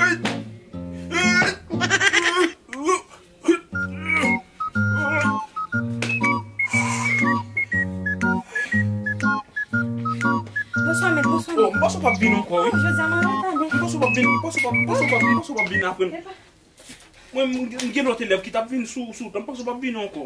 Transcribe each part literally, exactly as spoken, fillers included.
Bonswa, mèt, bonswa, mèt. Oh, m panse w p ap vin ankò, wi. Oh, jodi a mwen retade. M panse w p ap vin, m panse w p ap, m panse w p ap, m panse w p ap vin apre. Epa. Mwen, m, m gen lòt elèv ki t ap vin sou, sou tan, m panse w p ap vin ankò.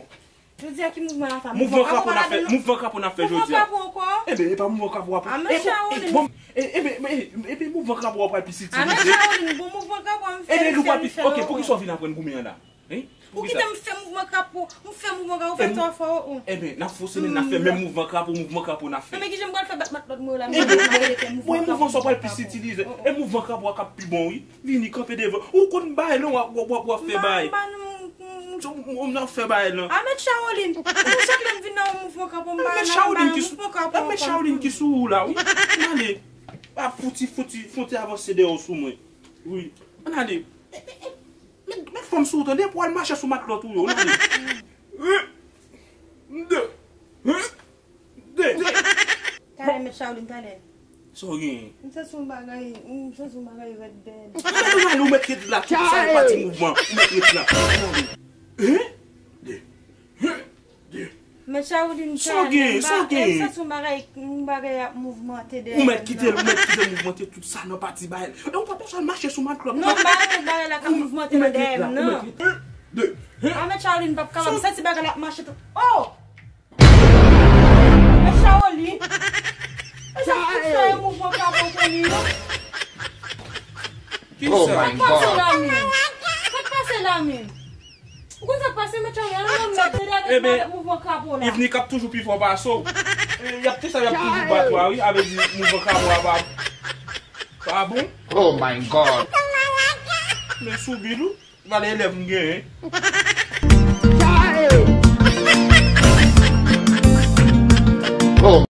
Jodi a ki mouvman n ap fè? Mouvman krapo n ap fè, mouvman krapo n ap fè jodi a. Mouvman krapo ankò? Enben, e pa mouvman krapo a. A, men Shaolin. Bon, e, e, e, e, epi mouvman krapo a pral pi sitilize. A, men Shaolin, bon, mouvman krapo a m fè, m fè, m fè ankò. Enben, li pral pi, ok, poukisa w vin apre n goumen an la? Hein? Ou kite m fè mouvman krapo, m fè mouvman krapo, ou fè twa fwa, ou. Enben, n ap fè yon semèn, n ap fè menm mouvman krapo, mouvman krapo n ap fè. Enben, kijan m pral fè bat matlòt mwen yo la, m pral fè mouvman krapo, mouvman krapo. Mwen, mouvman sa pral pi sitilize. E mouvman krapo a k ap pi bon, wi. Vini kanpe devan. Ou konn bagay non, w ap, w ap, w ap fè bagay. M pa, m pa, m, m, m, m ap fè bagay lan. A, mèt Shaolin, ou chak lè m vin nan yon mouvman krapo, m pa nan mouvman krapo ankò. Mèt Shaolin ki sou ou la, wi. Ann ale. Pa fouti, fouti, fouti avanse dèyè w sou mwen. Wi. Ann ale. Mèt, mèt, mèt fanm sou ou, tande, pou al mache sou matlòt ou yo, tande. Un, de. Un, de. Talè, mèt Shaolin, talè. Sa w genyen? M santi yon bagay, m santi yon bagay rèd dèyè m. Ou mèt, ou mèt, ou mèt ret la, tout sa e pati mouvman. Ou mèt ret la. Ann ale. Un, de. Un, de. Men Shaolin, sa w genyen, sa w genyen? M santi yon bagay, yon bagay ap mouvmante dèyè m nan. Ou mèt kite l, ou mèt kite l mouvmante tout sa nan pati ba l. E ou pa bezwen mache sou matlòt non. Non, bagay, bagay la k ap mouvmante nan dèyè m nan. Ou mèt ret la, ou mèt ret. Un, de. A, men Shaolin p ap kapab, m santi bagay la ap mache tout. Oh! Men Shaolin. E sa k fè yo mouvman krapo pou li yo? Kisa? Sa k pase la menm? Sa k pase la menm? Ou konn sa k pase, mèt Shaolin? Al nan mèt, tande avèk mouvman krapo la. Ivni k ap toujou pi fò pase w. E, y ap te sa, y ap toujou bat ou a, wi. A vle di mouvman krapo a pa, pa bon. Oh my God. Men sou bil ou, valè elèv m genyen.